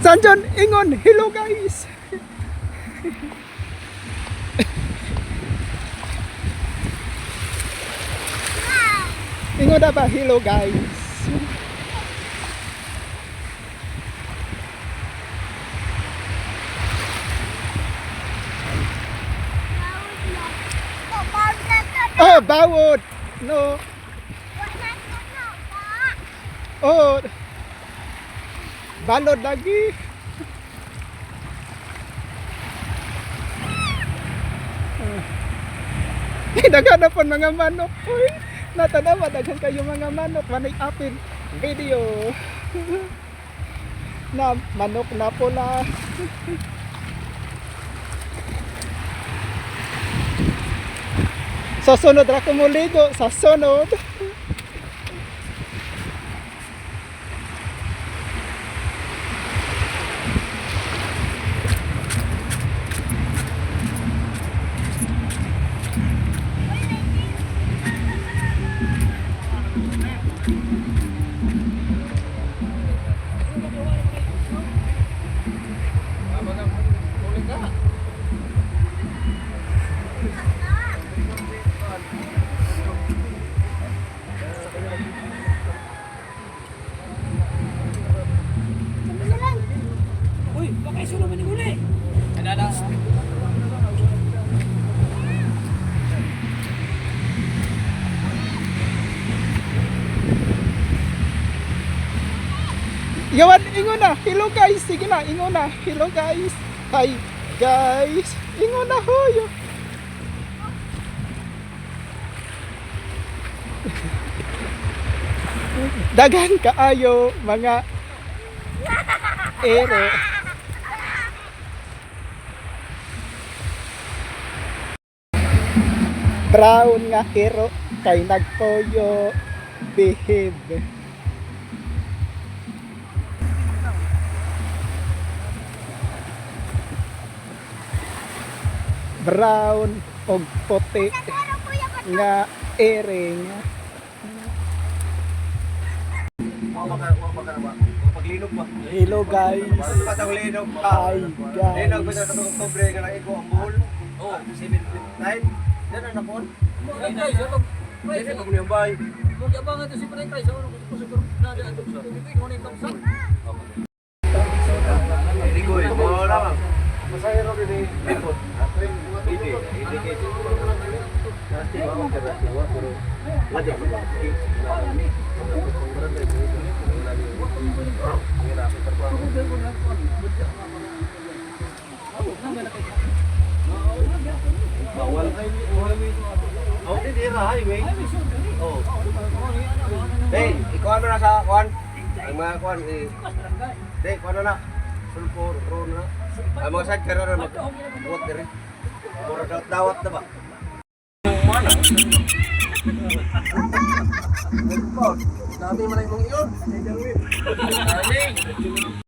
Sanjon, ingon, hello guys. Ingon na ba, hello guys. Oh, bawod. No. Oh. Balod lagi. Ah. Daghan na po mga manok. Uy, natanawa, daghan kayo mga manok. Manay apin video. Na manok na pula. Sa sunod ra ko muligo, sa sunod. Uy, baka iso naman yung uli. Yawan, ingon na. Hello guys. Sige na, ingon na. Hello guys. Hi guys. Ingon na hoy. Daghan kaayo mga ero. Brown nga ero kay nagpoyo behave. Brown og puti nga ering. Paglinog ba? Hello guys. Patang linog. Hi Linog ba guys. sa katong Oktubre ka na iko ang buhol? Oh, 7.9. Yan ang nakon. Dili pa kuno bay. Rigoy, mo lang. Masayro din eh. Hindi, hindi kay. Bawal. Oh, hindi ra highway. Oh. Hey, ikaw ano na sa kuan? Ang mga kuan eh. Hey, kuan na na. Sulpur, ro na. Ang mga side kara na mag buhat diri. Mura dawat dawat na ba? Mana? Dami man ay mong iyon.